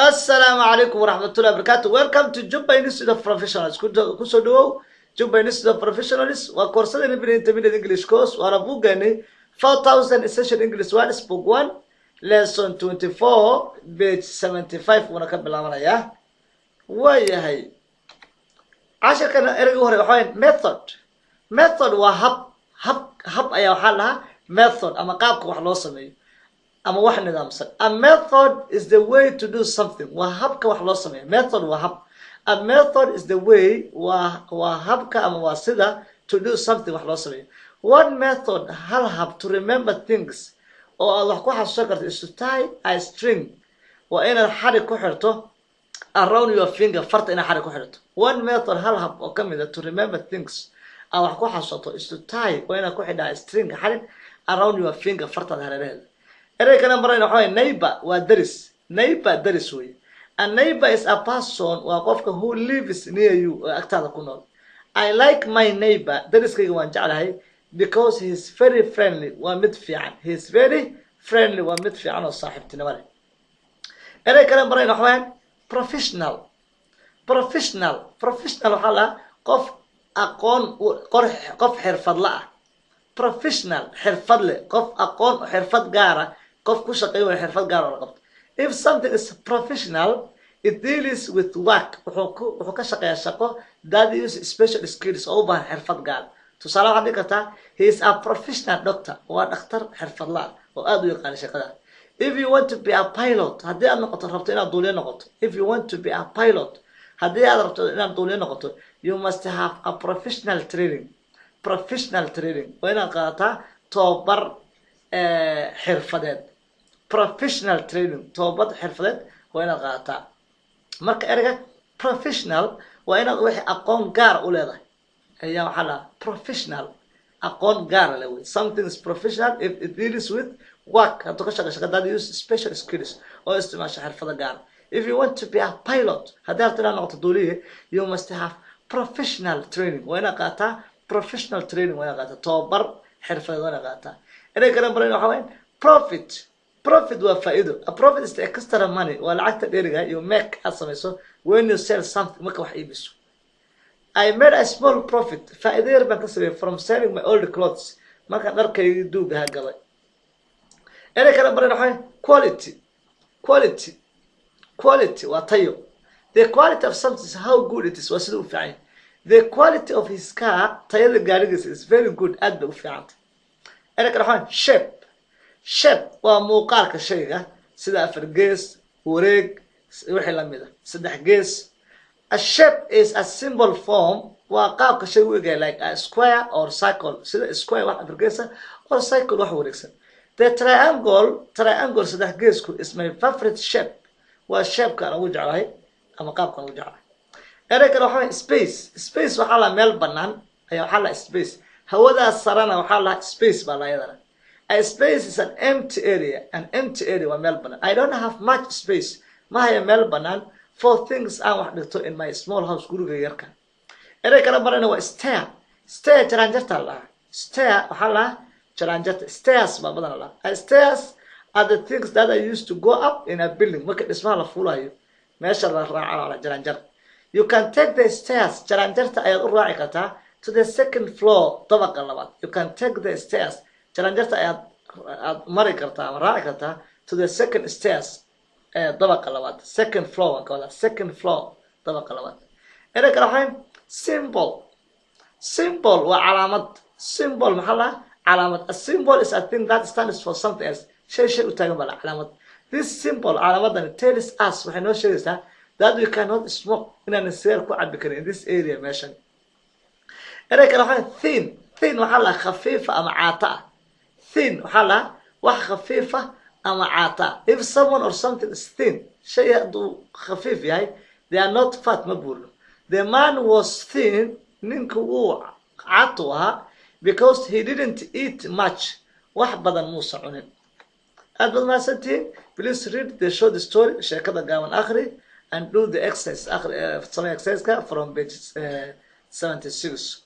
Assalaamu calaykum waraxmatullahi wabarakaatu. Welcome to Jubba Institute of Professionals. Kusoo dhawow Jubba Institute of Professionals. Waa koorsadani pre intermediate English course, waana buuggeeni 4000 Essential English Words, book 1, lesson 24, page 75 wuuna ka bilaabanayaa. Waayahay, cashirkan ereyga hore waxa waya method. Method waa hab. Hab ayaa waxaa lahaa method, ama qaabka wax loo sameeyo ama wax nidaamsan. A method is the way to do something. Waa habka wax loo sameeyo. Method waa hab. A method is the way, waa habka ama waa sida, to do something, wax loo sameeyo. One method, hal hab, to remember things, oo aad wax ku xasuusan karto, is to tie a string, waa inaad xarig ku xirto, around your finger, farta inaad xarig ku xirto. One method, hal hab oo kamid a, to remember things, aad wax ku xasuusato, is to tie, waa inaad ku xidhaa, string, xarig, around your finger, fartaada hareeraheeda. Erey kale marayna waxa waye neighbor, waa deris. Neighbor deris wey. A neighbor is a person, waa qofka, who lives near you, oo agtaada ku nool. I like my neighbor, deriskayga waan jeclahay, because he is very friendly, waa mid fiican. He is very friendly, waa mid fiican oo saaxiibtinimo leh. Erey kale marayna waxa wayaan professional. Professional, professional waxaa lahaa qof aqoon, qof xirfadla ah. Professional, xirfad leh, qof aqoon, xirfad gaara, qof ku shaqeyn waya xirfad gaar oo la qabto. If something is professional, it deals with work, wuxuu ka shaqeeyaa shaqo, that use special skills, oo u baahan xirfad gaar. Tusaale waxaad dhihi kartaa, "He is a professional doctor," waa dhakhtar xirfadla ah oo aada u yaqaana shaqada. If you want to be a pilot, haddii aad noqoto, rabto inaad duuliye noqoto. If you want to be a pilot, haddii aad rabto inaad duuliye noqoto, you must have a professional training. Professional training waa inaad qaadataa tobabar xirfadeed. Professional training, tobabar xirfadeed waa inaad qaadataa. Marka ereyga professional waa inaad wixii aqoon gaara u leedahay ayaa waxaa lahaa professional, aqoon gaara le wey. Something is professional if it deals with work, hadduu ka shaqey shaqa, that use special skills, oo isticmaasha xirfado gaara. If you want to be a pilot, haddii rabto inaad noqoto duuliye, you must have professional training, waa inaad qaataa professional training, waa inaad qaataa tobabar xirfadeed, waa inaad qaataa. Erey kale baran waxa weya profit. Profit waa faa'iido. A profit is the extra money, waa lacagta dheeriga, you make, aad samayso, when you sell something, marka wax iibiso. I made a small profit, faa'iido yar baan ka sameeyey, from selling my old clothes, markaan dharkaygii duugaha gaday. Erey kale baran waxa quality. Quality, quality waa tayo. The quality of something is how good it is, waa sida u fiican yahay. The quality of his car, tayada gaarigiisa, is very good, aad bay u fiicantay. Erey kale waxa shape. Shape waa muuqaalka shayga, sida afar gees, wareeg, wixii lamid a, saddex gees. A shape is a simple form, waa qaabka shay u egaya, like a square or circle, sida square, wax afar geesa, or circle, wax wareegsan. The triangle, triangle, saddex geesku, is my favorite shape, waa shape-ka aan ugu jeclahay ama qaabka aan ugu jeclahay. Erey kale waxa waye space. Space waxaa lahaa meel banaan ayaa waxaa lahaa space. Hawadaas sarana waxaa lahaa space baa la iyadana. A space is an empty area. An empty area waa meel banaan. I don't have much space, ma haya meel banaan, for things, aan wax dhigto, in my small house, guriga yarka. Erey kale marana waa stair. Stair jaranjarta la dhahaa. Stair waxaa lahaa jaranjarta. Stairs baa badan la dhahaa. Stairs are the things that are used to go up in a building. Marka dhismaha la fuulayo, meesha la raaca la jaranjar. You can take the stairs, jaranjarta ayaad u raaci kartaa, to the second floor, dabaqa labaad. You can take the stairs, jaranjarta ayaad aad mari kartaa ama raaci kartaa, to the second stairs, ee dabaqa labaad. Second floor waan ka wadaa, second floor, dabaqa labaad. Erey kale waxay symbol. Symbol waa calaamad. Symbol maxaa lahaa? Calaamad. A symbol is a thing that stands for something else. Shay u taagan baa la calaamad. This symbol, calaamadan, tells us, waxay noo sheegaysaa, that we cannot smoke, inaan sigaar ku cabi karin, in this area, meeshan. Erey kale waxaa thin. Thin waxaa lahaa khafiifa ama caata ah. Thin waxaa lahaa wax khafiifa ama caata ah. If someone or something is thin, shay hadduu khafiif yahay, they are not fat, ma buurno. The man was thin, ninku wuu caatu ahaa, because he didn't eat much, wax badan muusa cunin. Aad baad mahadsantihiin. Please read the short story, sheekada gaaban akhri, and do the exercise, akhri, samee exercise-ka from page 76.